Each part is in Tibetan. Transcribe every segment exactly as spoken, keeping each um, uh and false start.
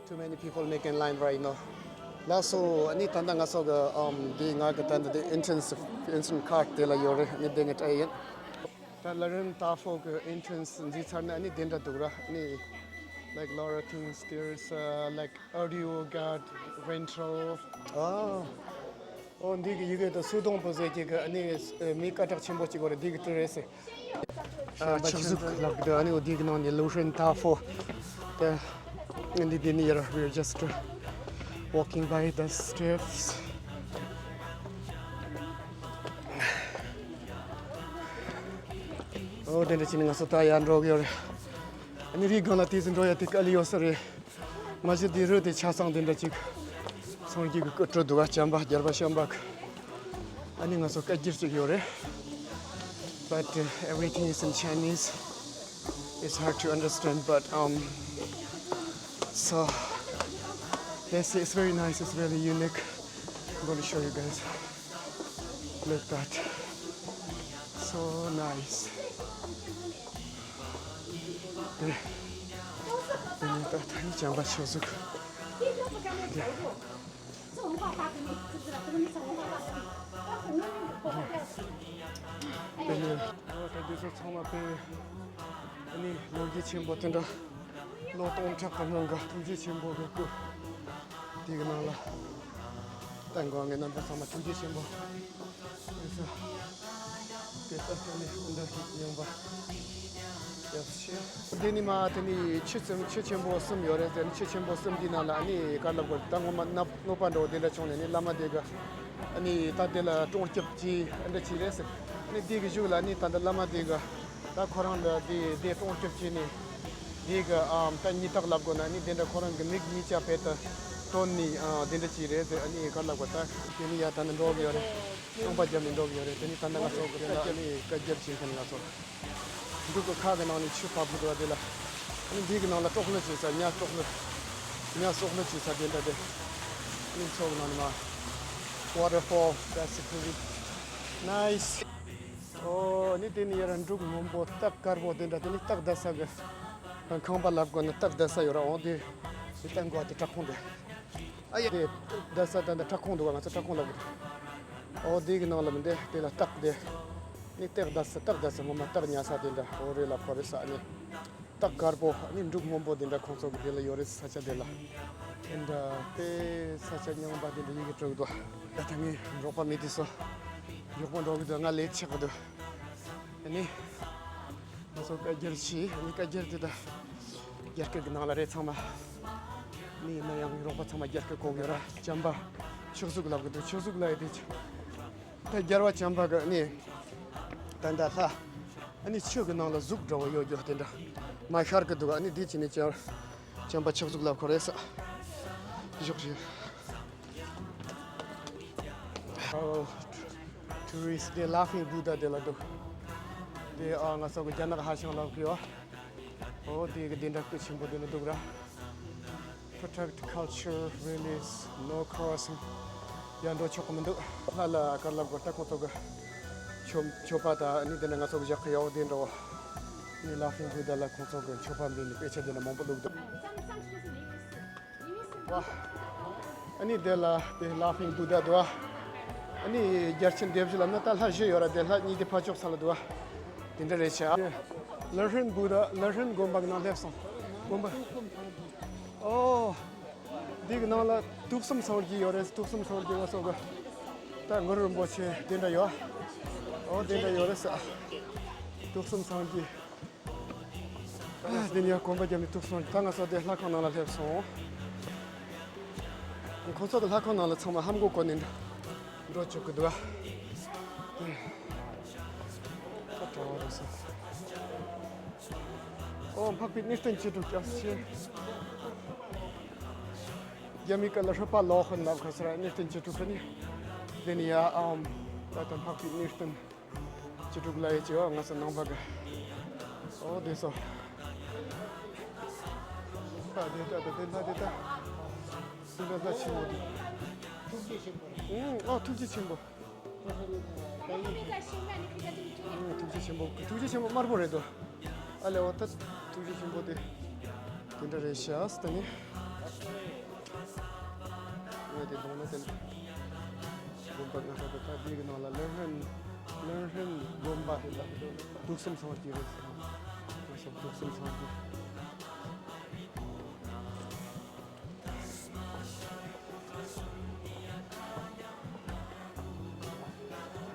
Too many people making line right now. ལགས་སོ། ཨ་ནི་ད་ལྟ་ང་ཚོ་གི་ཨམ་འདི་ང་གི་ད་ལྟ་འདི་entrance entrance card དེ་ལ་ཡོད་རེད། ཨ་ནི་འདི་ངས་སྤྲད་ཡིན། ད་ལ་རིན་ཏཱ་ཧྥོ་གི་entrance འཛིན་ཚར་ན་ཨ་ནི་དེ་འདྲ་འདུག་ར། ཨ་ནི་like lot of things, there's uh, like audio guide, rental. ཨ། ཨོ་འདི་གི་ཡི་གེ་དང་སུ་དང་པོ་ཟེར་གྱི་གི་ཨ་ནི་མི་སྐད་གྲགས་ཆེན་པོ་གཅིག་གོ་རེད། འདི་གི་དེ་རེད་ཟེར། ཨ་ཆགས་ཟིག་ལབ་གི་འདུག་ཨ་ནི་འོ་འདི་གི་ནང་ནས་ལུ་ཧྲན་ཏཱ་ཧྥོ་དེ་འདི་འདི་ནི་ཡར་we're just walking by the steps. ཨོ་དེ་འདྲ་བྱས་ནས་ང་ཚོ་ད་ཡར་འགྲོ་གི་ཡོད་རེད། ཨ་ནི་རི་སྒང་ལ་དེ་ཚོ་འགྲོ་ཡ་དེ་དཀའ་ལས་ཡོད་ས་རེད། མ་གཞི་དེ་རི་དེ་ཆ་ཚང་དེ་འདྲ་ཅིག་སངས་རྒྱས་ཀྱི་སྐུ་བྲིས་འདུག་ག་བྱམས་པ་རྒྱལ་བ་བྱམས་པ་གི་ཨ་ནི་ང་ཚོ་སྐད་སྒྱུར་ཅིག་ཡོད་རེད། But uh, everything is in Chinese. It's hard to understand, but um, so let's see. It's very nice. It's really unique. I'm going to show you guys. Look at that. So nice. 네. 네, 네, ད་ད་ནི་བྱམས་པ་ཆོས་གཟུགས། ད་ནི་འདི་ཚོ་ཚང་མ་དཔེ་ཨ་ནི་ལོ་རྒྱུས་ཆེན་པོ་དེ་འདྲ། ལོ་སྟོང་ཕྲག་གི་སྔོན་གི་ཐུགས་རྗེ་ཆེན་པོ་གི་སྐུ། དེ་གི་ནང་ལ་ལྟ་དགོས། ངའི་རྣམ་པ་ཚང་མ་ཐུགས་རྗེ་ཆེན་པོ། དེ་ལྟར་དེ་ནས་འདི་ཡོང་བ་ཡག་ཤོས། འདི་ནི་མ་དེ་ནི་ཆུ་ཚན་ཆུ་ཆེན་པོ་གསུམ་ཡོད་རེད་ཟེར། ཆུ་ཆེན་པོ་གསུམ་འདི་ནང་ལ་ཨ་ནི་ག་ལབ་དགོས། ད་ངོ་མ་གནོད་གནོད་པ་འདྲ་བོ་དེ་འདྲ་བྱུང་ནས་ནི་བླ་མ་དེ་གི་ཨ་ནི་ད་དེ་ལ་སྲུང་སྐྱོབ་ཅིག་ཨ་འདྲ་ཅིག་རེད་ཟེར། ཨ་ནི་དེ་གི་གཞུག་ལ་ཨ་ནི་ད་འདི་བླ་མ་དེ་གི་ད་ཁོ་རང་ལ་དེ་དེ་སྲུང་སྐྱོབ་བྱས་ནས་དེ་གི་ཨམ་ད་ཉི་ཐག་ལབ་དགོས་ན་ཨ་ནི་དེ་འདྲ་ཁོ་རང་གི་མིག་གཉིས་ཆ་བེད་དུ་བཏོན་ནས་ཨ་དེ་འདྲ་ཅིག་རེད་ཟེར། ཨ་ནི་ག་ལབ་དགོས། ད་དེ་ནི་ཡ་ད་ནི་འགྲོ་གི་ཡོད་རེད། རྐང་པ་བརྒྱབ་ནས་འགྲོ་གི་ཡོད་རེད། དེ་ནི་ད་ནི་ང་ཚོ་གི་དེ་ལ་ཨ་ནི་བཀའ་རྒྱ་བྱེད་མཁན་ང་ཚོ་འབྲུག་གི་ཁ་གི་ནང་ནས་ཆུ་ཕབ་གི་འདུག་བ། དེ་ལ་ཨ་ནི་འདི་གི་ནང་ལ་གྲོགས་ལོ་བྱེད་ས། ཉ་གྲོགས་ལོ་ཉ་གསོག་ལོ་བྱེད་ས་དེ་འདྲ་དེ་ཨ་ནི་མཚོ་གི་ནང་ནས་མ་waterfall, that's pretty nice. ཨོ་ནི་དེ་ནི་ཡར་འབྲུག་སྔོན་པོ་སྟག་དཀར་པོ་དེ་འདྲ། དེ་ནི་སྟག་བསྡད་ས་གི་ཁང་པ་ལབ་དགོས་ན་སྟག་བསྡད་ས་ཡོད་ར། འོ་དེ་དེ་སྟག་མགོ་དེ་བྲག་ཁུང་དེ། ཨ་ཡ་དེ་བསྡད་ས་ད་འདི་བྲག་ཁུང་འདུག་བ། ང་ཚོ་བྲག་ཁུང་ལབ་གི་འདུག་ཨོ་དེ་གི་ནང་ལ་མི་འདི་དེ་ལ་སྟག་དེ་ནི་སྟག་བསྡད་ས་སྟག་བསྡད་ས་ངོ་མ་སྟག་ཉལ་ས་དེ་འདྲ། འོ་རེད་ལ་ཁོ་རེད་ས་ནི། སྟག་དཀར་པོ་ནི་འབྲུག་སྔོན་པོ་དེ་འདྲ་ཁོང་ཚོ་གི་དེ་ལ་ཡོད་རེད། ས་ཆ་དེ་ལ་དེ་འདྲ་དཔེ་ས་ཆ་རྙིང་པ་དེ་འདྲ་ཡི་གེ་དྲུག་འདུག་ད་ལྟ་ངའི་རོགས་པ་མི་དེ་ཚོ་མགྱོགས་པོ་འགྲོ་གི་འདུག་ང་ལས་ཆག་གི་འདུག་ཨ་ནི་ང་ཚོ་བཀའ་རྒྱར་ཕྱིན། ཨ་ནི་བཀའ་རྒྱར་དེ་ད་རྒྱ་སྐད་གི་ནང་ལ་རེད་ཚང་མ། ནི་ཡིན་ན་ཡང་ངའི་རོགས་པ་ཚང་མ་རྒྱ་སྐད་གོ་གི་ཡོད་ར། བྱམས་པ་ཆོས་གཟུགས་ལབ་གི་འདུག་ཆོས་གཟུགས་ལབ་ཡ་དེ་ད་རྒྱལ་བ་བྱམས་པ་གི་ནི་ད་ད་ལྷ་ཨ་ནི་ཆོས་གི་ནང་ལ་གཟུགས་འདྲ་བོ་ཡོད་རྒྱུ་དེ་འདྲ་མ་ཤར་གི་འདུག་ཨ་ནི་དེ་ཅི་ནས་ཅར་བྱམས་པ་ཆོས་གཟུགས་ལབ་ཁོ་རེད་ས། བཞུགས་ཞིག་ཨོ། ཊུ་རི་སི་ཊི་དེ་ལ་ཕིང་བུ་དྷ་དེ་ལ་འདུག་དེ་ཨ་ང་ཚོ་གི་རྒྱ་ནག་ཧ་ཤང་ལབ་གི་ཡོད། ཨོ་དེ་གི་དེ་འདྲ་སྐུ་ཆེན་པོ་དེ་ལ་འདུག་ར། Protect culture, release, no crossing. ཡར་འགྲོ་ཆོག་གི་མི་འདུག་ལྷ་ལ་ག་ལབ་དགོས། ད་ཁོ་ཚོ་གི་མཆོད་མཆོད་པ་དང་ནི་དེ་འདྲ་ང་ཚོ་གི་བཞག་གི་ཡོད་དེ་འདྲ་བོ། ནི་ལ་ཕིང་བུ་དྷ་ལ་ཁོ་ཚོ་གི་མཆོད་པ་འབུལ་ནི་དཔེ་ཆ་དེ་འདྲ་མང་པོ་འདུག་འདུག་ཨ་ནི་དེ་ལ་དེ་ལ་ཕིང་བུ་དྷ་འདུག་ཨ་ནི་རྒྱལ་ཆེན་སྡེ་བཞི་ལ་ནི་ད་ལྷ་བཞི་ཡོད་ར། དེ་ལྷ་གཉིས་དེ་ཕར་ཕྱོགས་ས་ལ་འདུག་དེ་འདྲ་རེད་ཤག་ལ་ཧྲན་བུ་དྷ་ལ་ཧྲན་དགོན་པ་གི་ནང་སླེབས་སོང་། དགོན་པ། ཨོ། འདི་གི་ནང་ལ་དུག་གསུམ་སངས་རྒྱས་ཡོད་རེད། དུག་གསུམ་སངས་རྒྱས་ང་ཚོ་གི་ད་གུ་རུ་རིན་པོ་ཆེ་དེ་འདྲ་ཡོད། ཨོ་དེ་འདྲ་ཡོད་རེད་ས། དུག་གསུམ་སངས་རྒྱས། ཨ་དེ་ནས་གོམ་པ་བརྒྱབ་ནས་དུག་སོང་། ད་ང་ཚོ་དེ་ལྷ་ཁང་ནང་ལ་སླེབས་སོང་། ཁོ་ཚོ་གི་ལྷ་ཁང་ནང་ལ་ཚང་མ་ཧམ་གོ་གོ་ནས་འགྲོ་བཅུག་གི་འདུག་ཨ་ད་གྲྭ་བ་རེད་ས། ཨོ་འཕགས་པའི་གནས་བརྟན་བཅུ་དྲུག་སྐྱབས་ཆེ། རྒྱ་མི་སྐད་ལ་ཧྲི་པ་ལོ་ཧོན་ལབ་ཁ་སར་གནས་བརྟན་བཅུ་དྲུག་གི་ནི། དེ་ནས་ཡ་ཨམ་ད་ལྟ་འཕགས་པའི་གནས་བརྟན་བཅུ་དྲུག་ལ་ཡི་ཅི་བ་ང་ཚོ་ནང་པ་གི། ཨོ་དེ་སོ། ད་དེ་ད་ད་དེ་ད་དེ་ད། དེ་ད་ད་ཆེན་པོ་དེ། ཨང་ཨོ་ཐུགས་རྗེ་ཆེན་པོ། ཨང་ཐུགས་རྗེ་ཆེན་པོ། ཐུགས་རྗེ་ཆེན་པོ་དམར་པོ་རེད་དོ། ཨ་ལེ་ཨོ་ད་ཐུགས་རྗེ་ཆེན་པོ་དེ། དེ་འདྲ་རེད་ཤག་ད་ནི། དེ་གདོང་ལ་དེ་དགོན་པ་ང་ཚོ་དེ་ད་དེ་གི་ནང་ལ་ལན་ཧྲན་ལན་ཧྲན་དགོན་པ་དེ་ད་དུག་གསུམ་སངས་རྒྱས་རེད། ང་ཚོ་དུག་གསུམ་སངས་རྒྱས།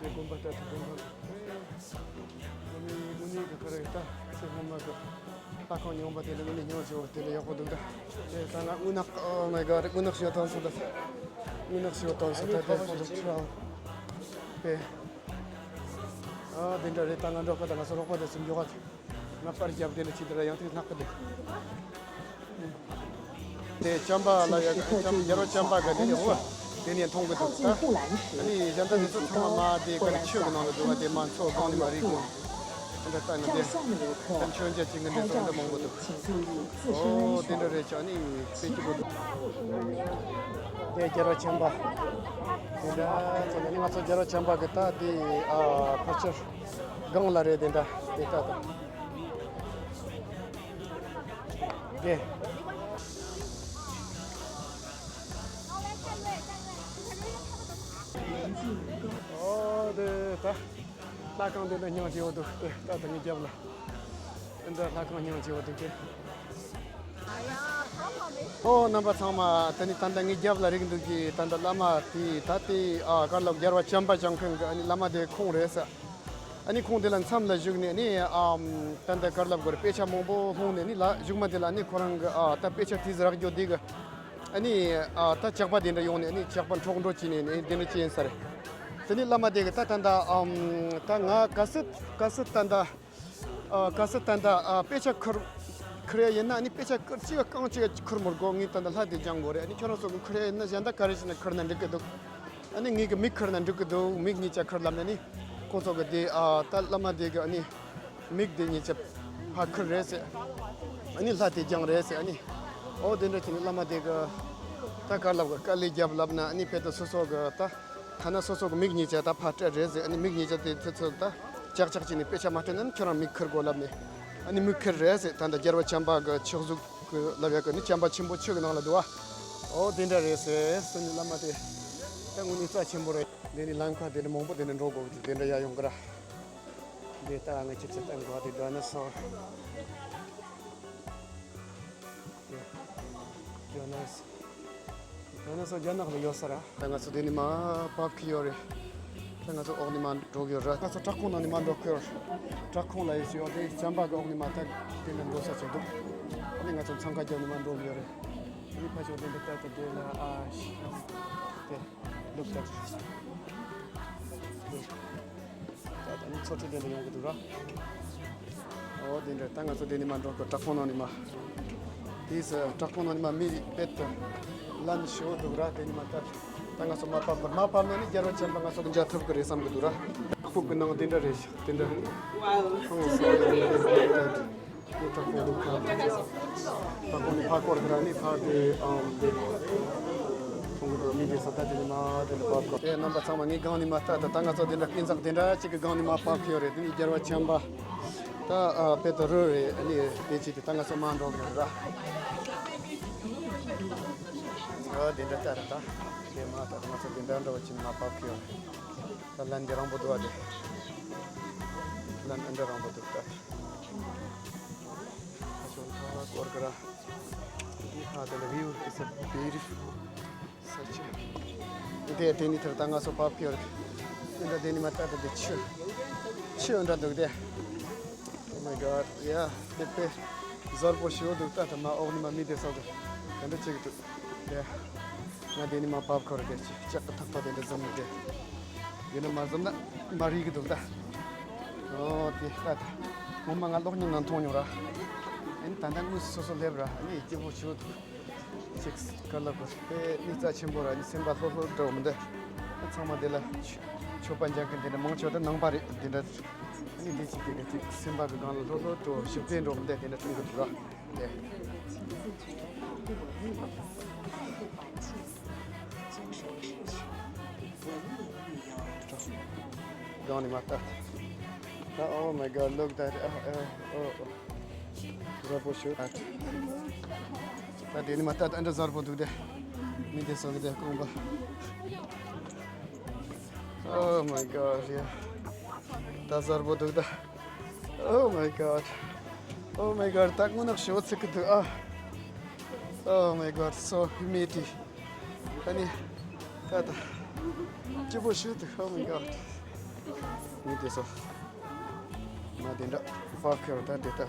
དེ་དགོན་པ་ལྟར་དུ་དགོན་པ་དངོས་གནས་དངོས་གནས་ཀྱི་ག་རེ་ད་ཚེ་སྔོན་མ་གི་ལྷ་ཁང་རྙིང་པ་དེ་ལ་དངོས་གནས་སྙིང་རྗེ་བོ་དེ་ལ་ཡག་པོ་འདུག་ད། དེ་ད་ང་རྔུལ་ནག oh my god རྔུལ་ནག་ཞོ་ཐང་སོང་ད། རྔུལ་ནག་ཞོ་ཐང་སོང་ད། དེ་ཁོང་ཚོ་ཁྲིད་རང་དེ་ཨ་དེ་འདྲ་རེད། ད་ང་འགྲོ་ཁ་ད་ང་ཚོ་རོགས་པ་དེ་ཚོ་མགྱོགས་ཁ། ང་པར་རྒྱབ་དེ་ལ་ཅི་དེ་ལ་ཡང་དེ་ལྷག་གི་འདུག་དེ་ཅམ་པ་ལ་ཡ་ཅམ་རྒྱལ་བ་ཅམ་པ་ག་དེ་ནས་འོ་དེ་ནས་མཐོང་གི་འདུག་ད། ཨ་ནི་གཞན་དག་དེ་ཚོ་ཚང་མ་མ་དེ་ག་རེ་ཆོས་གི་ནང་ལ་འདུག་བ། དེ་མ་མཚོ་སྒང་ནས་མ་རིག་གོ་འདྲ་ལྟ་ན་དེ་ད་མཆོད་མཇལ་བྱེད་མཁན་དེ་ཚོ་འདྲ་མང་པོ་འདུག་ཨོ་དེ་འདྲ་རེད་ཅག་ནི་དཔེ་སྐྱིད་པོ་འདུག་དེ་རྒྱལ་བ་ཅམ་པ་དེ་འདྲ་ཚོ་ནི་ང་ཚོ་རྒྱལ་བ་ཅམ་པ་གི་ད་དེ་ཨ་ཕལ་ཆེར་སྒང་ལ་རེད། དེ་འདྲ་དེ་ལྟ་དང་། དེ། ཨོ་དེ་ད་ལྷ་ཁང་དེ་འདྲ་སྙིང་རྗེ་བོ་འདུག་དེ་ད་ད་ངའི་རྒྱབ་ལ་འདི་འདྲ་ལྷ་ཁང་སྙིང་རྗེ་བོ་འདུག་དེ། ཨོ་རྣམ་པ་ཚང་མ་ད་ནི་ད་ལྟ་ངའི་རྒྱབ་ལ་རིག་འདུག་གི་ད་ལྟ་བླ་མ་དེ་ད་དེ་ཨ་ག་རེ་ལབ་རྒྱལ་བ་བྱམས་པ་སྐྱོང་མཁན་གི་ཨ་ནི་བླ་མ་དེ་ཁོང་རེད་ཟེར། ཨ་ནི་ཁོང་དེ་ལ་མཚམས་ལ་བཞུགས་ནས་ནི་ཨམ་ད་ལྟ་ག་རེ་ལབ་དགོས་རེད། དཔེ་ཆ་མང་པོ་ལྷུང་ནས་ནི་ལ་གཞུག་མ་དེ་ལ་ནི་ཁོ་རང་གི་ཨ་ད་དཔེ་ཆ་དེ་ཟིག་རག་རྒྱུ་དེ་གི་ཨ་ནི་ཨ་ད་ཇག་པ་དེ་འདྲ་ཡོང་ནས་ནི་ཇག་པ་འཕྲོག་འགྲོ་བྱས་ནས་ནི་དེ་འདྲ་བྱས་ཡིན་ས་རེད། དེ་ནི་བླ་མ་དེ་གི་ད་ད་ལྟ་ཨམ་ད་ང་ག་སྲིད་ག་སྲིད་ད་ལྟ་ཨ་ག་སྲིད་ད་ལྟ་ཨ་དཔེ་ཆ་ཁུར་ཁུར་ཡ་ཡིན་ན་ནི་དཔེ་ཆ་ཁུར་གཅིག་ག་རྐང་གཅིག་ག་ཁུར་མི་དགོས། ངས་ད་ལྟ་ལྷ་དེ་སྦྱང་དགོས་རེད། ཨ་ནི་ཁྱོད་རང་ཚོ་གི་ཁུར་ཡ་ཡིན་ན་གཞན་དག་ག་རེ་བྱས་ན་ཁུར་ན་འགྲིག་གི་འདུག་ཨ་ནི་ངེད་ཀྱི་མིག་ཁུར་ན་འགྲིག་གི་འདུག་མིག་གཉིས་ཆ་ཁུར་ལབ་ནས་ནི་ཁོང་ཚོ་གི་དེ་ཨ་ད་བླ་མ་དེ་གི་ཨ་ནི་མིག་དེ་གཉིས་ཆ་ཕར་ཁུར་རེད་ཟེར། ཨ་ནི་ལྷ་དེ་སྦྱང་རེད་ཟེར། ཨ་ནི་ཨོ་དེ་འདྲ་བྱས་ནས་བླ་མ་དེ་གི་ད་ག་རེ་ལབ་དགོས། དཀའ་ལས་རྒྱབ་ལབ་ན་ཨ་ནི་ཕེ་ད་སོ་སོ་གི་ད་ཐ་ན་སོ་སོ་གི་མིག་གཉིས་ཆ་ད་ཕར་སྤྲད་རེད་ཟེར། ཨ་ནི་མིག་གཉིས་ཆ་དེ་ཚོ་ཚོ་ད་ཅག་ཅག་བྱས་ནས་དཔེ་ཆ་མ་སྤྲད་ན་ནི་ཁྱོད་རང་མིག་ཁུར་དགོས་ལབ་ནས་ཨ་ནི་མིག་ཁུར་རེད་ཟེར། ད་ད་རྒྱལ་བ་བྱམས་པ་གི་ཆགས་གཟུགས་ཀྱི་ལབ་ཡག་གི་ནི་བྱམས་པ་ཆེན་པོ་ཆོས་ཀྱི་ནང་ལ་འདུག་བ། ཨོ་དེ་འདྲ་རེད་ཟེར་ཟེར་ནས་བླ་མ་དེ་ད་དངོས་གནས་རྩ་ཆེན་པོ་རེད། འདི་ནི་ལམ་ཁ་དེ་འདྲ་མང་པོ་དེ་འདྲ་འགྲོ་དགོས་ཀྱི་འདུག་དེ་འདྲ་ཡ་ཡོང་གི་ར། འདི་ལྟ་ང་ཁྱེད་ཚོ་ལྟ་འགོ་དེ་ཌའི་ནོ་སོར། དེ་ཌའི་ནོ་སོར། ཌའི་ནོ་སོར་རྒྱ་ནག་ལ་ཡོད་ས་ར། ད་ང་ཚོ་དེ་ནས་མར་བབས་ཀྱི་ཡོད་རེད། ད་ང་ཚོ་འོག་ནས་མར་འགྲོ་གི་ཡོད་ར། ང་ཚོ་བྲག་ཁུང་ནང་ནས་མར་འགྲོ་གི་ཡོད་ར། བྲག་ཁུང་ལ་ཡོད་ཡོད་དེ་བྱམས་པ་གི་འོག་ནས་མར་ད་དེ་ནས་འགྲོ་ས་ཅིག་འདུག་ཨ་ནི་ང་ཚོ་འཚང་ཁ་རྒྱབ་ནས་མར་འགྲོ་གི་ཡོད་རེད། ཨ་ནི་ཕ་ཆོས་དེ་འདི་ལྟ་ད་དེ་ལ་ཨ་ཤི་དེ་ལུག་ད། ད་ད་ནི་ཚོ་ཁྲི་དེ་འདྲ་ཡོང་གི་འདུག་ར། ཨོ་དེ་འདྲ་ད་ང་ཚོ་དེ་ནས་མར་འགྲོ་དགོས། བྲག་ཁུང་ནང་ནས་མར། དེས་བྲག་ཁུང་ནང་ནས་མར་མི་རིགས་དཔེ་དེ་ལན་ཞོ་འདུག་ར། དེ་ནས་མར་ད་ད་ང་ཚོ་མར་བབས་པར་མར་བབས་ན་ནི་རྒྱལ་བ་བྱམས་པ་ང་ཚོ་གི་མཇལ་ཐུབ་ཀྱི་རེད་བསམ་གི་འདུག་ར། བྲག་ཕུག་གི་ནང་དེ་འདྲ་རེད་ཤག་དེ་འདྲ་ཁང་སོགས་དེ་འདྲ་རེད། དེ་དྲག་པོ་འདུག་ཁ། ད་ཁོང་ནི་ཕར་སྐོར་གི་ར་ནི་ཕར་དེ་ཨང་དེ་ཁོང་གི་མི་དེ་ས་ད་དེ་ནི་མ་དེ་ནི་བབས་གོ། དེ་རྣམ་པ་ཚང་མ་ངའི་སྒང་ནི་མ་ལྟ་ད་ད་ང་ཚོ་དེ་འདྲ་སྐས་འཛེག་དེ་འདྲ་གཅིག་གི་སྒང་ནི་མ་བབས་ཁྱོད་རེད། དེ་ནི་རྒྱལ་བ་བྱམས་པ་ད་ཨ་དཔེ་ད་རོ་རེད། ཨ་ནི་དེ་ཅི་དེ་ད་ང་ཚོ་མ་འགྲོ་གི་ར། ཨ་དེ་འདྲ་ལྟ་ར་ད་དེ་མ་ལྟ་ད་ང་ཚོ་དེ་འདྲ་འགྲོ་བ་ཅིག་མ་བབས་ཁྱོད་རེད། ད་ལན་འདི་རང་པོ་འདུག་བ་དེ། ལན་འདི་རང་པོ་འདུག་ད། ཁ་ཤོར་ཐ་སྐོར་གི་ར། འདི་ཧ་དེ་ལ་view is a beautiful such a། འདི་དེ་ནི་ཐར་ད་ང་ཚོ་བབས་ཁྱོད་རེད། འདི་འདྲ་དེ་ནི་མ་ལྟ་ད་དེ་ཆུ། ཆུ་འདྲ་འདུག་དེ། Oh my god yeah དེ་དཔེ་གཟར་པོ་ཞེ་པོ་འདུག་ད་ད་མ་འོག་ནི་མ་མི་དེ་ཚོ་གི་དེ་འདྲ་བྱེད་གི་འདུག་དེ། ང་དེ་ནི་མ་བབས་ཁོ་ར་དེ་ཅི་ལྕགས་ཀྱི་ཐག་པ་དེ་འདྲ་འཛོམས་ནི་དེ། ཡིན་ན་མ་འཛོམས་ན་མ་རིག་གི་འདུག་ད། ཨོ་དེ་ལྟ་ད། ངོ་མ་ང་གློག་བརྙན་ནང་མཐོང་མྱོང་ར། ཨ་ནི་ད་ལྟ་དངོས་སུ་སོ་སོ་སླེབས་ར་ཨ་ནི་སྐྱིད་པོ་ཞེ་པོ་འདུག་ཅིག་ག་ལ་གོ་དཔེ་མི་རྩ་ཆེན་པོ་ར་ཨ་ནི་སེམས་པ་ལྷོད་ལྷོད་འདྲ་བོ་མི་འདུག་ཚང་མ་དེ་ལ་མཆོད་པ་འཇལ་མཁན་དེ་འདྲ་མང་ཆེ་བ་ད་ནང་པ་རེད་དེ་འདྲ། ཨ་ནི་དེ་ཅིག་དེ་འདྲ་ཅིག་སེམས་པ་གི་སྒང་ལ་ལྷོད་ལྷོད་འགྲོ་ཞིབ་ཕྲ་འགྲོ་མི་འདུག་དེ་འདྲ་མཐོང་གི་འདུག་ར། དེ། སྒང་ནས་མར་ལྟ། ད་oh my god look that ཨ་ཨ་ཨོ་ཨོ། གཟར་པོ་ཞིག་ད་དེ་ནས་མར་ལྟ་ད་འདྲ་གཟར་པོ་འདུག་དེ། མི་དེ་སོང་གི་དེ་རྐང་པ། Oh my God, yeah. ད་གསལ་པོ་འདུག་ད། Oh my God. Oh my God. ད་དངོས་གནས་ཞེ་པོ་ཚིག་གི་འདུག་ཨ། Oh my God, so humidity. ཨ་ནི། ད་ད། སྐྱིད་པོ་ཞེ་པོ་འདུག Oh my God. མི་དེ་སོང་། མ་དེ་འདྲ། ཕ་ཁེ་རོ་ད་དེ་ད།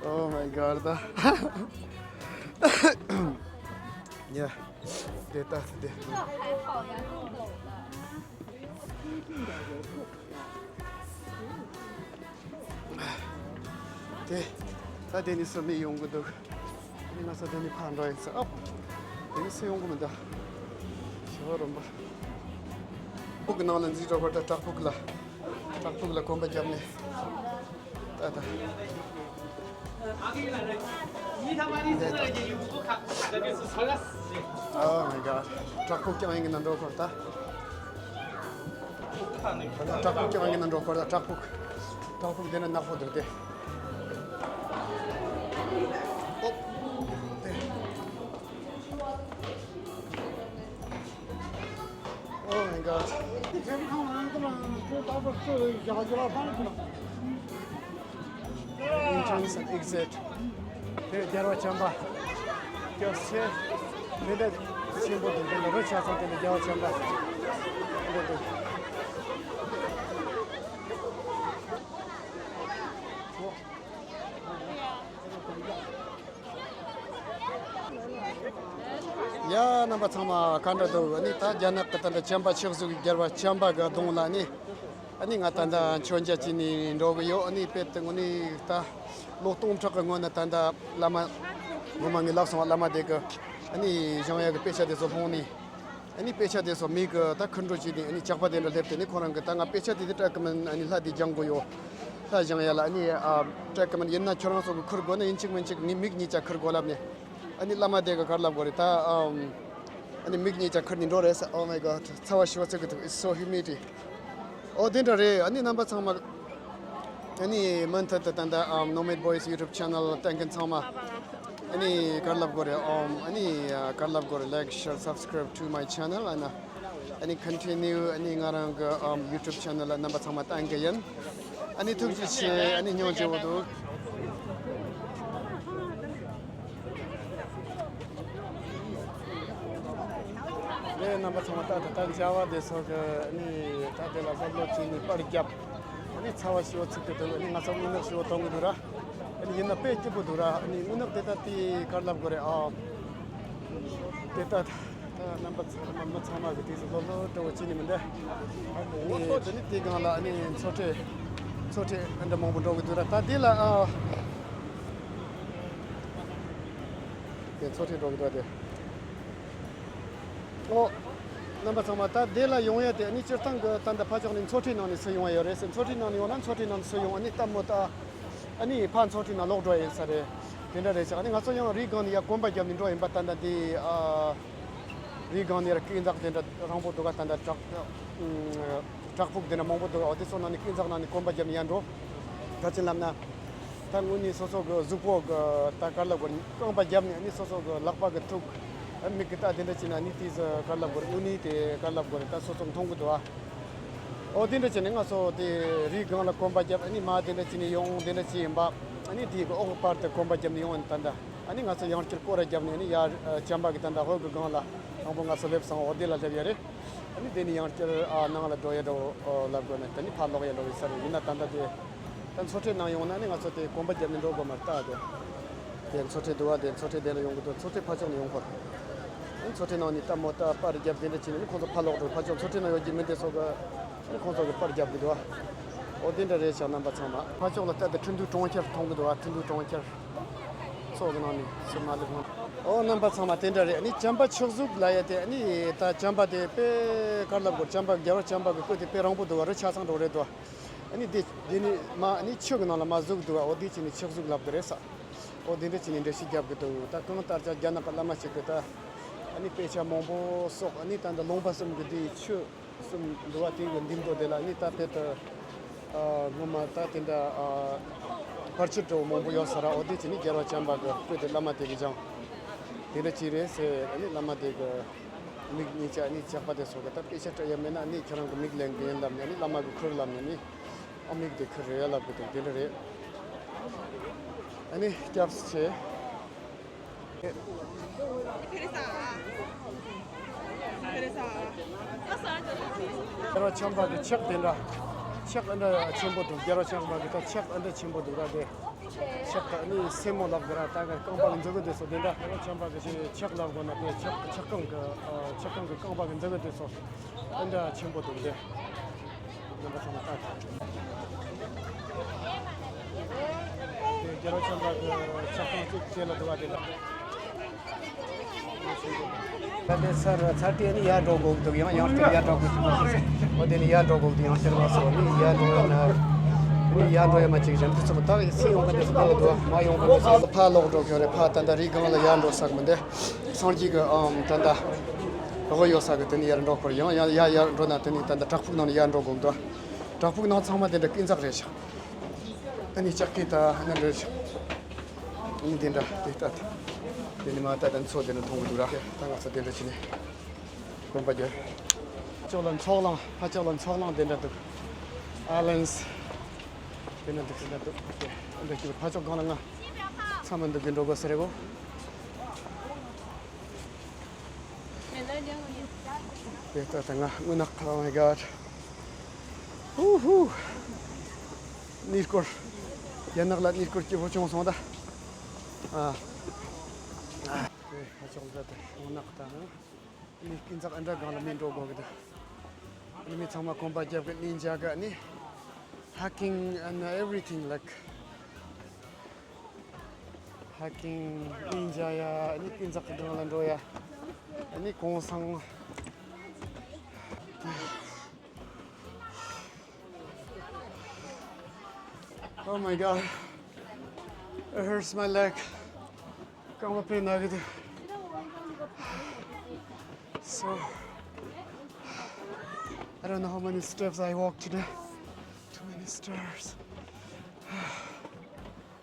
Oh my God, ད། Yeah. དེ་ད་དེ། དེ། ད་དེ་ནས་སུ་མི་ཡོང་གི་འདུག་ཨ་ནི་ང་ཚོ་དེ་ནས་ཕར་འགྲོ་ཡིན་ས། ཨོ། དེ་ནས་སུ་ཡོང་གི་མི་འདུག་ཞེ་པོ་རིང་པོ། ཕྲུ་གུ་ནང་ལ་འཛུལ་འགྲོ་དགོས། ད་བྲག་ཕུག་ལ། བྲག་ཕུག་ལ་གོམ་པ་བརྒྱབ་ནས། ད་ད། Oh my God. བྲག་ཕུག་རྐྱང་ཡིན་གྱི་ན་འགྲོ་དགོས་ད། བྲག་ཕུག་རྐྱང་ཡིན་གྱི་ན་འགྲོ་དགོས་ད། བྲག་ཕུག་བྲག་ཕུག་དེ་ན་ནག་པོ་འདུག་སྟེ། ཨོ། དེ། Oh my God. Entrance and exit. དེ་རྒྱལ་བ་བྱམས་པ། སྐྱབས་རྗེ། མི་འདྲ་ཆེན་པོ་འདུག་དེ་ལ་རི་ཆ་ཚང་དེ་ལ་རྒྱལ་བ་བྱམས་པ། འདུག་འདུག་ཡ། རྣམ་པ་ཚང་མ་ག་འདྲ་འདུག་ཨ་ནི་ད་རྒྱ་ནག་གི་ད་ལྟ་བྱམས་པ་ཆགས་གཟུགས་ཀྱི་རྒྱལ་བ་བྱམས་པ་གི་གདུང་ལ་ནི། ཨ་ནི་ང་ད་ལྟ་མཆོད་མཇལ་བྱས་ནས་འགྲོ་གི་ཡོད། ཨ་ནི་དཔེ་དེ་དངོས་གནས་ད་ལོ་སྟོང་ཕྲག་གི་སྔོན་ན་ད་ལྟ་བླ་མ། ངོ་མ་ངས་ལབ་སོང་བ། བླ་མ་དེ་གི་ཨ་ནི་བཞེངས་ཡག་གི་དཔེ་ཆ་དེ་ཚོ་ལྷུང་ནས། ཨ་ནི་དཔེ་ཆ་དེ་ཚོ་མེ་གི་ད་ཁུར་འགྲོ་བྱས་ནས། ཨ་ནི་ཇག་པ་དེ་འདྲ་སླེབས་ཏེ་ནི་ཁོ་རང་གི་ད་ང་དཔེ་ཆ་དེ་དེ་སྤྲད་གི་མིན། ཨ་ནི་ལྷ་དེ་བཞེངས་དགོས་ཡོད། ལྷ་བཞེངས་ཡ་ལ་ཨ་ནི་ཨ་སྤྲད་གི་མིན། ཡིན་ན་ཁྱོད་རང་ཚོ་གི་ཁུར་དགོས་ན་ཡིན་གཅིག་མིན་གཅིག་ངས་མིག་གཉིས་ཆ་ཁུར་དགོས་ལབ་ནས། ཨ་ནི་བླ་མ་དེ་གི་ག་རེ་ལབ་དགོས་རེད་ད། ཨམ། ཨ་ནི་མིག་གཉིས་ཆ་ཁུར་ནས་འགྲོ་རེད་ཟེར། Oh my God. ཚ་བ་ཞེ་པོ་ཚིག་གི་འདུག It's so humidity. ཨོ་དེ་འདྲ་རེད། ཨ་ནི་རྣམ་པ་ཚང་མ། ཨ་ནི་མུ་མཐུད་དུ་ད་ལྟ་ཨམ་Nomad Boys YouTube channel ལྟ་མཁན་ཚང་མ། ཨ་ནི་ག་རེ་ལབ་དགོས་རེད། ཨམ། ཨ་ནི་ག་རེ་ལབ་དགོས་རེད། Like, share, subscribe to my channel. ཨ་ནི། ཨ་ནི་continue ཨ་ནི་ང་རང་གི་ཨམ་YouTube channel ལ་རྣམ་པ་ཚང་མ་ལྟ་མཁན་ཡིན། ཨ་ནི་ཐུགས་རྗེ་ཆེ། ཨ་ནི་སྙིང་རྗེ་པོ་འདུག་ལས་རྣམ་པ་ཚང་མ་ལྟ་དང་ལྟ་མཇལ་བ་དེ་ཚོ་གི་ནི་ད་དེ་ལ་སློབ་སློབ་བྱས་ནས་པར་བརྒྱབ། ཨ་ནི་ཚ་བ་ཞེ་པོ་ཚིག་གི་འདུག་ཨ་ནི་ང་ཚོ་དངོས་གནས་ཞེ་པོ་གཏོང་གི་འདུག་ར། ཨ་ནི་ཡིན་ན་དཔེ་སྐྱིད་པོ་འདུག་ར། ཨ་ནི་དངོས་གནས་དེ་ལྟ་དེ་ག་རེ་ལབ་དགོས་རེད་ཨ། དེ་ལྟ་ད་རྣམ་པ་ཚང་མ་མི་ཚང་མ་གི་དུས་སུ་སློབ་སློབ་འདྲ་བོ་བྱས་ནས་མི་འདུག་ཨ་ནི་དེ་ནི་དེ་སྒང་ལ་ཨ་ནི་མཚོ་ཁྲོད། མཚོ་ཁྲོད་འདྲ་མང་པོ་འགྲོ་གི་འདུག་ར། ད་དེ་ལ་ཨ། དེ་མཚོ་ཁྲོད་འགྲོ་གི་འདུག་དེ། ཨོ། རྣམ་པ་ཚང་མ་ད་དེ་ལ་ཡོང་ཡ་དེ་ཨ་ནི་སྤྱིར་བཏང་གི་ད་ལྟ་ཕར་ཕྱོགས་ནས་མཚོ་ཁྲོད་ནང་ནས་སུ་ཡོང་ཡ་ཡོད་རེད་ཟེར། མཚོ་ཁྲོད་ནང་ནས་ཡོང་ན་མཚོ་ཁྲོད་ནང་ནས་སུ་ཡོང་། ཨ་ནི་སྟབས་མོ་ད་ཨ་ནི་ཕར་མཚོ་ཁྲོད་ནང་ལོག་འགྲོ་ཡ་ཡིན་ས་རེད། དེ་འདྲ་རེད་ཤག་ཨ་ནི་ང་ཚོ་ཡང་རི་སྒང་ནས་ཡར་གོམ་པ་བརྒྱབ་ནས་འགྲོ་ཡིན་པ། ད་ལྟ་འདི་ཨ་རི་སྒང་ནས་ཡར་སྐས་འཛེག་དེ་འདྲ་རིང་པོ་འདུག་ག་ད་ལྟ་བྲག་ཨ། བྲག་ཕུག་དེ་འདྲ་མང་པོ་འདུག་འོ་དེ་ཚོ་ནང་ནས་སྐས་འཛེག་ནང་ནས་གོམ་པ་བརྒྱབ་ནས་ཡར་འགྲོ། ག་ཅི་ལབ་ན། ད་དངོས་གནས་སོ་སོ་གི་གཟུགས་པོ་གི་ད་ག་རེ་ལབ་དགོས་རེད། རྐང་པ་བརྒྱབ་ནས་ཨ་ནི་སོ་སོ་གི་ལག་པ་གི་ཐུག་ཨ་མིག་གི་ད་དེ་འདྲ་བྱས་ན་ཨ་ནི་དེ་ཚོ་ག་རེ་ལབ་དགོས་རེད། དངོས་གནས་དེ་ག་རེ་ལབ་དགོས་རེད། ད་སོ་སོ་མཐོང་གི་འདུག་ཨ། འོ་དེ་འདྲ་བྱས་ནས་ང་ཚོ་དེ་རིའི་སྒང་ལ་གོམ་པ་བརྒྱབ། ཨ་ནི་མར་དེ་འདྲ་བྱས་ནས་ཡོང་། དེ་འདྲ་བྱས་ཡིན་པ། ཨ་ནི་དེ་གི་འོག་གི་པར་དུ་གོམ་པ་བརྒྱབ་ནས་ཡོང་ཨ་ནི་ད་ལྟ། ཨ་ནི་ང་ཚོ་ཡང་བསྐྱར་སྐོར་ར་བརྒྱབ་ནས་ཨ་ནི་ཡར་ཨ་བྱམས་པ་གི་ད་ལྟ་ཧོལ་གི་སྒང་ལ་དང་པོ་ང་ཚོ་སླེབས་སོང་། འོ་དེ་ལ་སླེབས་ཡ་རེད། ཨ་ནི་དེ་ནས་ཡང་བསྐྱར་ཨ་ནང་ལ་འགྲོ་ཡ་འདྲ་བོ་ལབ་དགོས་ན་དེ་ནི་ཕར་ལོག་ཡ་འདྲ་བོ་ཡིན་ས་རེད། ཡིན་ན་ད་ལྟ་དེ་ད་མཚོ་ཁྲོད་ནང་ཡོང་ན་ནི་ང་ཚོ་དེ་གོམ་པ་བརྒྱབ་ནས་འགྲོ་དགོས་མ་རེད་ད། དེ་དེ་མཚོ་ཁྲོད་འདུག་བ། དེ་མཚོ་ཁྲོད་དེ་ལ་ཡོང་གི་འདུག་མཚོ་ཁྲོད་ཕར་ཕྱོགས་ནས་ཡོང་དགོས། ཨ་ནི་མཚོ་ཁྲོད་ནང་ནས་ལྟད་མོ་ལྟ་པར་བརྒྱབ་དེ་འདྲ་བྱས་ནས་ནི་ཁོང་ཚོ་ཕར་ལོག་འགྲོ། ཕར་ཕྱོགས་མཚོ་ཁྲོད་ནང་ཡོད་ཀྱི་མི་དེ་ཚོ་གི་ཨ་ནི་ཁོང་ཚོ་གི་པར་བརྒྱབ་གི་འདུག་བ། འོ་དེ་འདྲ་རེད་ཤག་རྣམ་པ་ཚང་མ། ཕར་ཕྱོགས་ལ་ལྟ་དེ་ཁྲིན་ཏུའུ་གྲོང་ཁྱེར་མཐོང་གི་འདུག་བ། ཁྲིན་ཏུའུ་གྲོང་ཁྱེར། མཚོ་གི་ནང་ནས་སུ་མ་སླེབས་སྔོན། ཨོ་རྣམ་པ་ཚང་མ་དེ་འདྲ་རེད། ཨ་ནི་བྱམས་པ་ཆགས་གཟུགས་ལབ་ཡ་དེ་ཨ་ནི་ད་བྱམས་པ་དེ་དཔེ་ག་རེ་ལབ་དགོས། བྱམས་པ་རྒྱལ་བ་བྱམས་པ་གི་སྐུ་དེ་དཔེ་རིང་པོ་འདུག་བ། རི་ཆ་ཚང་འདྲ་བོ་རེད་འདུག་ཨ་ནི་དེ་དེ་ནི་མ་ཨ་ནི་ཆུ་གི་ནང་ལ་མ་ཟུག་འདུག་བ། འོ་དེ་བྱས་ནས་ཆགས་གཟུགས་ལབ་གི་རེད་ས། འོ་དེ་འདྲ་བྱས་ནས་འགྲེལ་བཤད་རྒྱབ་གི་འདུག་ད་གང་ལྟར་ཀྱང་རྒྱ་ནག་གི་བླ་མ་ཞིག་གིས་ད་ཨ་ནི་དཔེ་ཆ་མང་པོ་སོགས། ཨ་ནི་ད་འདི་ལུང་པ་གསུམ་གི་དེའི་ཆུ་གསུམ་འདུག་བ། དེ་གི་འདེམས་ཐོག་དེ་ལ་ཨ་ནི་ད་དཔེ་ད་ཨ་སྔོན་མ་ད་དེ་འདྲ་ཨ་ཕར་ཕྱིར་འདྲ་བོ་མང་པོ་ཡོད་ས་ར། འོ་དེ་བྱས་ནས་རྒྱལ་བ་བྱམས་པ་གི་སྐུ་དེ་བླ་མ་དེ་གིས་བཞེངས། དེ་འདྲ་ཅིག་རེད་ཟེར། ཨ་ནི་བླ་མ་དེ་གི་མིག་གཉིས་ཆ་ཨ་ནི་ཆག་པ་དེ་སོགས་ཀྱི་ད་དཔེ་ཆ་སྤྲད་ཡ་མེད་ན། ཨ་ནི་ཁྱེད་རང་གི་མིག་ལེན་གི་ཡིན་ལབ་ནས། ཨ་ནི་བླ་མ་གི་ཁུར་ལབ་ནས། ཨ་ནི་ཨ་མིག་དེ་ཁུར་རེད་ཡ་ལབ་གི་འདུག་དེ་འདྲ་རེད། ཨ་ནི་སྐྱབས་ཆེ། རྒྱལ་བ་བྱམས་པ་གི་ཕྱག་དེ་འདྲ། ཕྱག་ཨ་འདྲ་ཆེན་པོ་འདུག་རྒྱལ་བ་བྱམས་པ་གི་ད་ཕྱག་ཨ་འདྲ་ཆེན་པོ་འདུག་ར། དེ་ཕྱག་ཨ་ནི་སེན་མོ་ལབ་གི་ར། ད་ག་རྐང་པ་གི་འཛུགས་གི་དེ་སོགས་དེ་འདྲ། རྒྱལ་བ་བྱམས་པ་གི་ཕྱག་ལབ་དགོས་ན། དེ་ཕྱག་ཕྱག་རྐང་གི་ཨ་ཕྱག་རྐང་གི་རྐང་པ་གི་འཛུགས་གི་དེ་སོགས་ཨ་འདྲ་ཆེན་པོ་འདུག་དེ། རྣམ་པ་ཚང་མ་ལྟ། དེ་རྒྱལ་བ་བྱམས་པ་གི་ཕྱག་རྐང་གཅིག་དེ་ལ་འདུག་པ་དེ་ལ། ད་དེ་སར་ཚར་དེ་ནི་ཡར་འགྲོ་དགོས་འདུག་ཡང་ཡང་བསྐྱར་ཡར་འགྲོ་དགོས་འདུག་འོ་དེ་ནི་ཡར་འགྲོ་དགོས་འདུག་ཡང་བསྐྱར་མ་སོང་ནི་ཡར་འགྲོ་ཡ་ན། ནི་ཡར་འགྲོ་ཡ་མ་ཅིག་རེད་འདུག་ཚོ་ད་སེ་ཡོང་གི་འདུག་ཚོ་ད་ལ་འདུག་མ་ཡོང་གི་འདུག་ཚོ་ཕར་ལོག་འགྲོ་གི་རེད། ཕར་ད་ད་རི་སྒང་ལ་ཡར་འགྲོ་ས་གི་མི་འདུག་སངས་རྒྱས་ཀྱི་ཨམ་ད་ལྟ་རོ་ཡོད་ས་གི་དེ་ནི་ཡར་འགྲོ་དགོས་རེད། ཡང་ཡང་ཡར་ཡར་འགྲོ་ན་དེ་ནི་ད་ལྟ་བྲག་ཕུག་ནང་ནས་ཡར་འགྲོ་དགོས་འདུག་བྲག་ཕུག་ནང་ཚང་མ་དེ་འདྲ་སྐས་འཛེག་རེད་ཤག་ཨ་ནི་ལྕགས་སྐས་ད་ཨ་ནི་འདྲ་ཞིག་ཨ་ནི་དེ་འདྲ་དེ་ལྟ། དེ་ནི་མ་ལྟ་ད་མཚོ་དེ་འདྲ་མཐོང་གི་འདུག་ར། ད་ང་ཚོ་དེ་འདྲ་བྱས་ནས་དགོན་པ་རྒྱབ། ཕྱོགས་ལ་མཚོ་གླང་། ཕ་ཕྱོགས་ལ་མཚོ་གླང་དེ་འདྲ་འདུག་ཨ་ལན་སི་དེ་འདྲ་འདུག་དེ་འདྲ་འདུག་དེ་འདྲ་ཞིག་ཕ་ཕྱོགས་སྒང་ལ་ང་ཚང་མ་འདུག་གི་འགྲོ་དགོས་ས་རེད་གོ། དེ་ལྟ་ད་ང་རྔུལ་ནག Oh my God. ཧུ་ཧུ། གནས་སྐོར། རྒྱ་ནག་ལ་གནས་སྐོར་སྐྱིད་པོ་བྱུང་སོང་ད། ཨ། ཨ། དེ་ཧ་ཅང་ད་དེ་རྔུལ་ནག་ད་ནི་སྐས་འཛེག་ཨ་འདྲ་སྒང་ལ་མི་འགྲོ་དགོས་ཀྱི་འདུག་ཨ་ནི་མི་ཚང་མ་གོམ་པ་རྒྱབ་གི་གནས་མཇལ་གི་ཨ་ནི། Hiking and everything, like hiking, གནས་མཇལ་ཡ། ཨ་ནི་སྐས་འཛེག་གི་སྒང་ལ་འགྲོ་ཡ། ཨ་ནི་གུང་སེང་། Oh my God. It hurts my leg. རྐང་པ་དཔེ་ན་གི་འདུག So, I don't know how many steps I walked today. Too many stairs.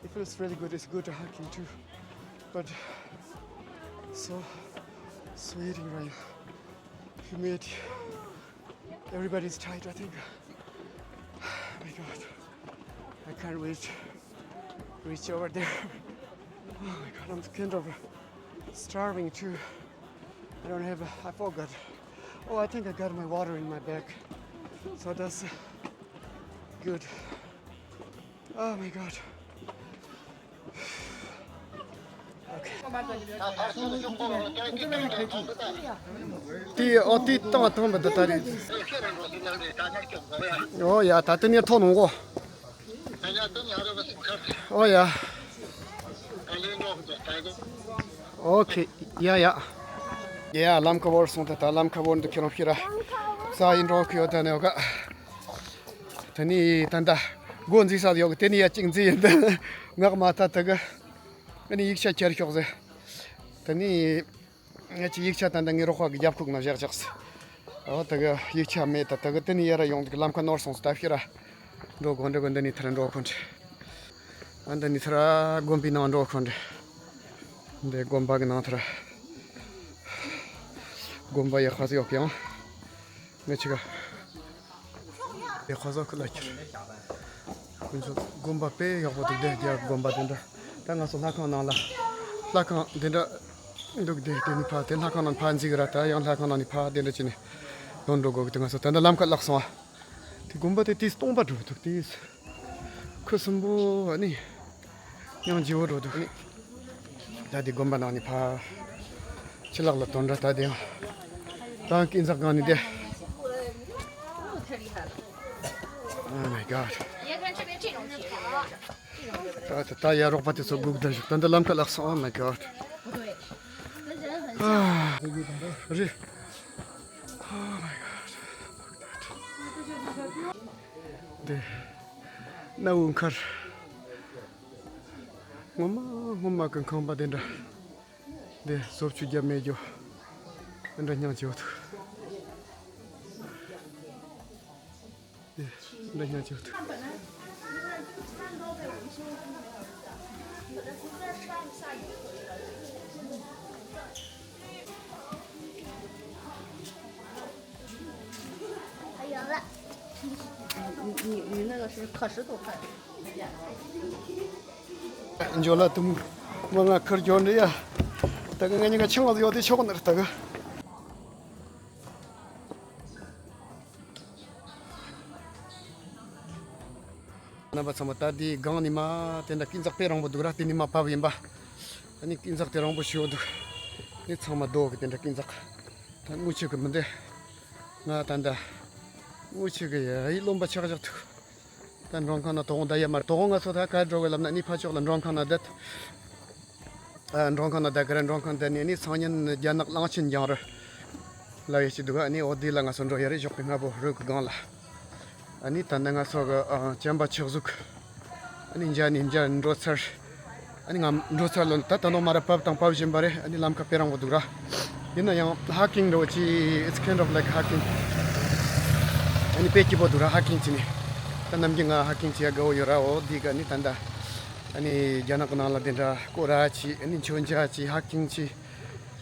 It feels really good. It's good hiking too. But so sweating right now. Humid. Everybody's tight, I think. My God. I can't reach, reach over there. Oh my God, I'm kind of starving too. I don't have, I forgot. Oh, I think I got my water in my bag. So that's good. Oh my God. དེ་ཨོ་དེ་བཏང་བཏང་མི་འདུག་ད་རེད། ཨོ་ཡ་ད་དེ་ནས་ཐོག་ནང་གོ། ཨོ་ཡ། ཨོ་ཁེ། ཡ་ཡ། ཡ་ལམ་ཁ་བོར་སོང་། ད་ད་ལམ་ཁ་བོར་འདུག་ཁྱེད་རང་ཕྱིར་ར། ས་ཡིན་འགྲོ་གི་ཡོད་ད་ནས་ཨོ་ཀ་ད་ནི་ད་ད་སྒོ་འཛིན་ས་ཡོད་གི་དེ་ནི་ཡ་གཅིག་འཛིན་ཡིན་ད། ངག་མ་ད་ད་གི་ཨ་ནི་ཡིག་ཆ་ཁྱེར་ཤོག་ཟེར། ད་ནི་ངས་ཀྱི་ཡིག་ཆ་ད་ད་ངའི་རོགས་པ་གི་རྒྱབ་ཁུག་ན་བཞག་ཅག་ཟེར། ཨོ་ད་གི་ཡིག་ཆ་མེད་ད། ད་གི་དེ་ནི་ཡ་ར་ཡོང་འདུག་ལམ་ཁ་ནོར་སོང་ཟེར། ད་ཕྱིར་ར་འགྲོ་དགོས་འགྲོ་དགོས། འདི་ནི་ཐར་འགྲོ་ཁོ་འདྲ། ཨ་འདི་ནི་ཐར་དགོན་པའི་ནང་འགྲོ་ཁོ་འདྲ། འདི་དགོན་པ་གི་ནང་ཐར། དགོན་པ་ཡག་པ་ཡོད་ཀྱང་། ངས་ཅི་ག་དེ་ཁོ་ཚོ་ཁུ་ལ་ཁྱེར། ཁོ་ཚོ་དགོན་པ་དཔེ་ཡག་པོ་འདུག་དེ་རྒྱ་དགོན་པ་དེ་འདྲ། ད་ང་ཚོ་ལྷ་ཁང་ནང་ལ། ལྷ་ཁང་དེ་འདྲ་འདུག་དེ་དེ་ནི་ཕ་དེ་ལྷ་ཁང་ནང་ཕ་འཛིག་ར། ད་ཡང་ལྷ་ཁང་ནང་ནི་ཕ་དེ་འདྲ་བྱས་ནས་ཡོང་འགྲོ་དགོས་གི་དེ་ང་ཚོ་ད་ལྟ་ལམ་ཁ་བརླག་སོང་ཨ། དེ་དགོན་པ་དེ་དེ་སྟོང་པ་འགྲོ་འདུག་དེ། ཁུ་སུམ་པོ་ཨ་ནི། ཡང་བརྗེ་བོ་འགྲོ་འདུག་ཨ་ནི། ད་དེ་དགོན་པ་ནང་ནས་ཕར་ཕྱི་ལོགས་ལ་ཐོན་འདྲ། ད་དེ་ཡང་ད་སྐས་འཛེག་སྒང་ནས་བསྡད། Oh my God. ད་ད་ད་ཡ་རོགས་པ་དེ་ཚོ་སྒུག་བསྡད་བཞག་ད་འདི་ལམ་ཁ་བརླག་སོང་། Oh my God. རེད། Oh my God. འདི་གནའ་བོའི་མཁར། སྔོན་མ་སྔོན་མ་གི་ཁང་པ་དེ་འདྲ། འདི་བཟོ་བཅོས་བརྒྱབ་མེད་རྒྱུ། འདི་འདྲ་སྙིང་རྗེ་བོ་འདུག་འདི་འདྲ་སྙིང་རྗེ་བོ་འདུག 你你那个是可视图看。འཇོ་ལ་དུམ་མ་ང་ཁར་འཇོ་འདྲི་ཡ། ད་གི་ང་གཉིས་ཀ་ཆང་ལ་ཡོད་དེ་ཆོག་ནི་རེད་ད་གི། རྣམ་པ་ཚང་མ་ད་དེའི་སྒང་ནས་མ་དེ་འདྲ་སྐས་འཛེག་དཔེ་རིང་པོ་འདུག་ར། དེ་ནས་མ་བབས་ཡིན་པ། ཨ་ནི་སྐས་འཛེག་དེ་རིང་པོ་ཞིག་འདུག། ཨ་ནི་ཚང་མ་རྡོ་གི་དེ་འདྲ་སྐས་འཛེག། ད་དངུལ་ཆུ་གི་མི་འདི། ང་ད་འདྲ། དངུལ་ཆུ་གི་ཡ་ཡི་རློན་པ་ཆག་ཆག་འདུག། ད་མགྲོན་ཁང་ན་དོ་དགོང་ད་ཡ་མར་དོ་དགོང་ང་ཚོ་ད་ག་འགྲོ་གི་ལབ་ན་ཨ་ནི་ཕ་ཕྱོགས་ལ་མགྲོན་ཁང་ན་བསྡད། ཨ། མགྲོན་ཁང་ན་བསྡད་གི་རེད། མགྲོན་ཁང་བསྡད་ནས་ཨ་ནི་སང་ཉིན་རྒྱ་ནག་གླང་ཆེན་རྒྱང་རི་ལ་ཡེ་ཞིག་འདུག། ཨ་ནི་འོ་དེ་ལ་ང་ཚོ་འགྲོ་ཡ་རེད། ཞོགས་པའི་སྔ་པོ་རོལ་གི་སྒང་ལ། ཨ་ནི་ད་ནི་ང་ཚོ་གི་ཨ་བྱམས་པ་ཆགས་གཟུགས། ཨ་ནི་མཇལ་ནས་མཇལ་འགྲོ་ཚར། ཨ་ནི་ང་འགྲོ་ཚར་ལོ་ད་ད་ནོ་མ་ར་བབས་དང་བབས་བཞིན་པ་རེད། ཨ་ནི་ལམ་ཁ་དཔེ་རིང་པོ་འདུག་ར། ཡིན་ན་ཡང་hiking འགྲོ་ཅི། It's kind of like hiking. ཨ་ནི་དཔེ་སྐྱིད་པོ་འདུག་ར་hiking བྱས་ནས། ད་ནམ་རྒྱུན་ང་hiking བྱེད་ཡ་དགའ་བོ་ཡོད་ར། འོ་དེ་ག་ཨ་ནི་ད་ད། ཨ་ནི་རྒྱ་ནག་གི་ནང་ལ་དེ་འདྲ་སྐོར་ར་བྱས། ཨ་ནི་མཆོད་མཇལ་བྱས། hiking བྱས།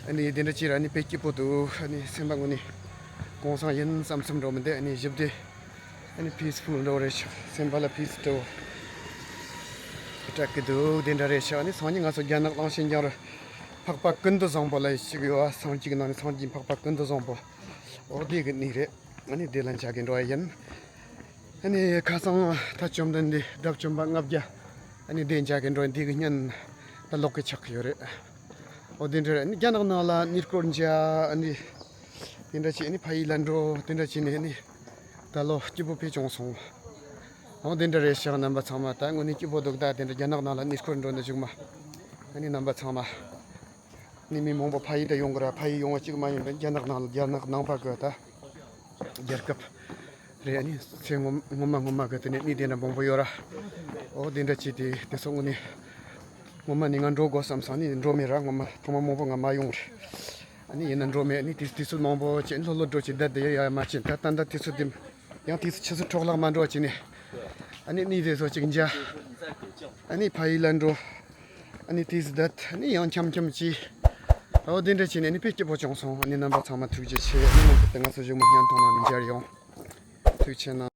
ཨ་ནི་དེ་འདྲ་བྱས་ར། ཨ་ནི་དཔེ་སྐྱིད་པོ་འདུག། ཨ་ནི་སེམས་པ་དངོས་ནས་གུང་སེང་ཡིན་བསམ་བསམ་འགྲོ་མི་འདུག། ཨ་ནི་ཞི་བདེ། ཨ་ནི་peaceful འདྲ་བོ་རེད་ཤག། སེམས་པ་ལ་peace འདྲ་བོ་སྤྲད་ཀྱི་འདུག། དེ་འདྲ་རེད་ཤག། ཨ་ནི་སང་ཉིན་ང་ཚོ་རྒྱ་ནག་གླང་ཆེན་རྒྱང་རི་འཕགས་པ་ཀུན་ཏུ་བཟང་པོ་ལ་ཞིག་ཡོད་ཨ། སངས་རྒྱས་ཀྱི་ནང་ནས་སངས་རྒྱས་འཕགས་པ་ཀུན་ཏུ་བཟང་པོ། འོ་དེ་གི་གནས་རེད། ཨ་ནི་དེ་ལ་མཇལ་གི་འགྲོ་ཡ་ཡིན། ཨ་ནི་ཁ་སང་ད་བཅོམ་ལྡན་འདས་དགྲ་བཅོམ་པ་ལྔ་བརྒྱ། ཨ་ནི་དེ་མཇལ་གི་འགྲོ་ཡ་འདི་གི་བརྙན་ད་ལོག་གི་ཆགས་ཀྱི་ཡོད་རེད། འོ་དེ་འདྲ་རེད། ཨ་ནི་རྒྱ་ནག་ནང་ལ་གནས་སྐོར་མཇལ། ཨ་ནི་དེ་འདྲ་བྱས། ཨ་ནི་ཕ་ཡུལ་ལ་འགྲོ། དེ་འདྲ་བྱས་ནས་ཨ་ནི་ད་ལོ་སྐྱིད་པོ་དཔེ་བྱུང་སོང་། འོ་དེ་འདྲ་རེད་ཤག། རྣམ་པ་ཚང་མ་ད་དངོས་གནས་སྐྱིད་པོ་འདུག། ད་དེ་འདྲ་རྒྱ་ནག་ནང་ལ་གནས་སྐོར་འགྲོ་འདི་བཞུགས་མ། ཨ་ནི་རྣམ་པ་ཚང་མ། ནི་མི་མང་པོ་ཕ་ཡུལ་དུ་ཡོང་གི་ར། ཕ་ཡུལ་ཡོང་བ་གཅིག་མ་ཡིན་པར་རྒྱ་ནག་ནང་ལ། རྒྱ་ནག་ནང་པ་གི་ད་རྒྱལ་ཁབ་རེད། ཨ་ནི་ཚེ་སྔོན་སྔོན་མ་སྔོན་མ་གི་དེ་ནས་གནས་དེ་འདྲ་མང་པོ་ཡོད་ར། འོ་དེ་འདྲ་བྱས་ཏེ་དེ་ཚོ་དངོས་གནས་སྔོན་མ་ནས་ང་འགྲོ་དགོས་བསམ་སོང་། ཨ་ནི་འགྲོ་མེད་ར། སྔོན་མ་ཐེངས་མ་མང་པོ་ང་མ་ཡོང་རེད། ཨ་ནི་ཡིན་ན་འགྲོ་མེད། ཨ་ནི་དུས་དུས་ཚོད་མང་པོ་བྱས། ལྷོད་ལྷོད་འགྲོ་བྱས་བསྡད་དེ་ཡ་ཡ་མ་བྱས། ད་ད་ད་དུས་ཚོད་དེ། ཡང་དུས་ཚོད་ཆུ་ཚོད་འཕྲོ་བརླག་མ་འགྲོ་བ་བྱས་ནས། ཨ་ནི་གནས་དེ་ཚོ་གཅིག་མཇལ། ཨ་ནི་ཕ་ཡུལ་ལ་འགྲོ། ཨ་ནི་དུས་སུ་བསྡད། ཨ་ནི་ཡང་འཁྱམ་འཁྱམ་བྱས། འོ་དེ་འདྲ་བྱས་ནས་ཨ་ནི་དཔེ་སྐྱིད་པོ་བྱུང་སོང་། ཨ་ནི་རྣམ་པ་ཚང་མ་ཐུགས་རྗེ་ཆེ། ཨ་ནི་ནམ་ཕུད་དུ་ང་ཚོ་བཞུགས་མ་བརྙན་ཐུང་ནང་ནས་མཇལ་ཡོང་། ཐུགས་རྗེ་གནང་།